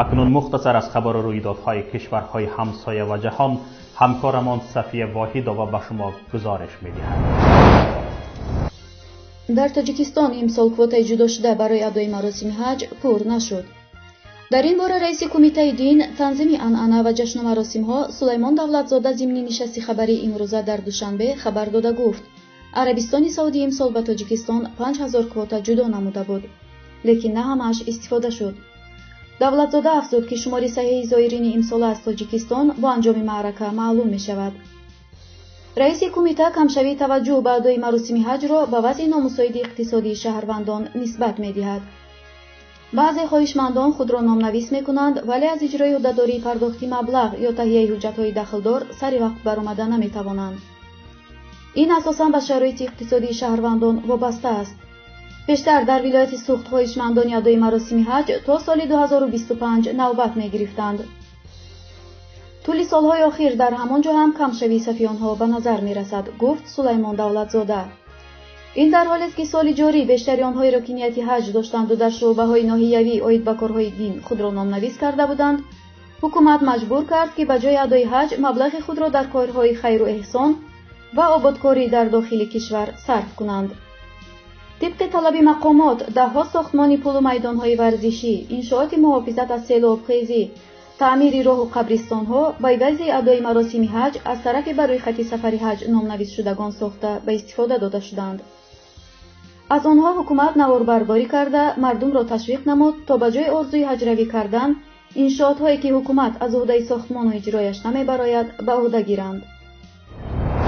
Акнун мухтасар аз хабару рӯйдодҳои кишварҳои ҳамсоя ва ҷаҳон ҳамкорамон Сафия Воҳидова ба шумо гузориш медиҳад. Дар Тоҷикистон имсол квотаи ҷудошуда барои адои маросими ҳаҷ пур нашуд. Дар ин бора раиси Кумитаи дин, танзими анъана ва ҷашну маросимҳо Сулаймон Давлатзода зимни нишасти хабарии имрӯза дар Душанбе хабар дода гуфт: Арабистони Саудӣ имсол ба Тоҷикистон 5000 квота ҷудо намуда буд, лекин на ҳамааш истифода шуд. Давлатзода афзуд, ки шумори саҳеҳи зоирини имсола аз Тоҷикистон бо анҷоми маърака маълум мешавад. Раиси кумита камшавии таваҷҷӯҳ ба адои маросими ҳаҷро ба вазъи номусоиди иқтисодии шаҳрвандон нисбат медиҳад. Баъзе хоҳишмандон худро номнавис мекунанд, вале аз иҷрои ӯҳдадории пардохти маблағ ё таҳияи ҳуҷҷатҳои дахлдор сари вақт баромада наметавонанд. Ин асосан ба шароити иқтисодии шаҳрвандон вобаста аст. Пештар дар вилояти Суғд хоҳишмандони адои маросими ҳаҷ то соли 2025 навбат мегирифтанд. Тӯли солҳои охир дар ҳамон ҷо ҳам камшавии сафи онҳо ба назар мерасад, гуфт Сулаймон Давлатзода. Ин дар ҳолест, ки соли ҷорӣ бештари онҳоеро, ки нияти ҳаҷ доштанду дар шӯъбаҳои ноҳиявӣ оид ба корҳои дин худро номнавис карда буданд, ҳукумат маҷбур кард, ки ба ҷои адои ҳаҷ маблағи худро дар корҳои хайру эҳсон ва ободкорӣ дар дохили кишвар сарф кунанд. Тибқи талаби мақомот, даҳҳо сохтмони пулу майдонҳои варзишӣ, иншооти муҳофизат аз селу обхезӣ, таъмири роҳу қабристонҳо ба ивази адои маросими ҳаҷ аз тарафи ба рӯйхати сафари ҳаҷ номнависшудагон сохта ба истифода дода шуданд. Аз онҳо ҳукумат наворбардорӣ карда, мардумро ташвиқ намуд, то ба ҷои орзуи ҳаҷравӣ кардан, иншоотҳое, ки ҳукумат аз ӯҳдаи сохтмону иҷрояш намебарояд, ба ӯҳда гиранд.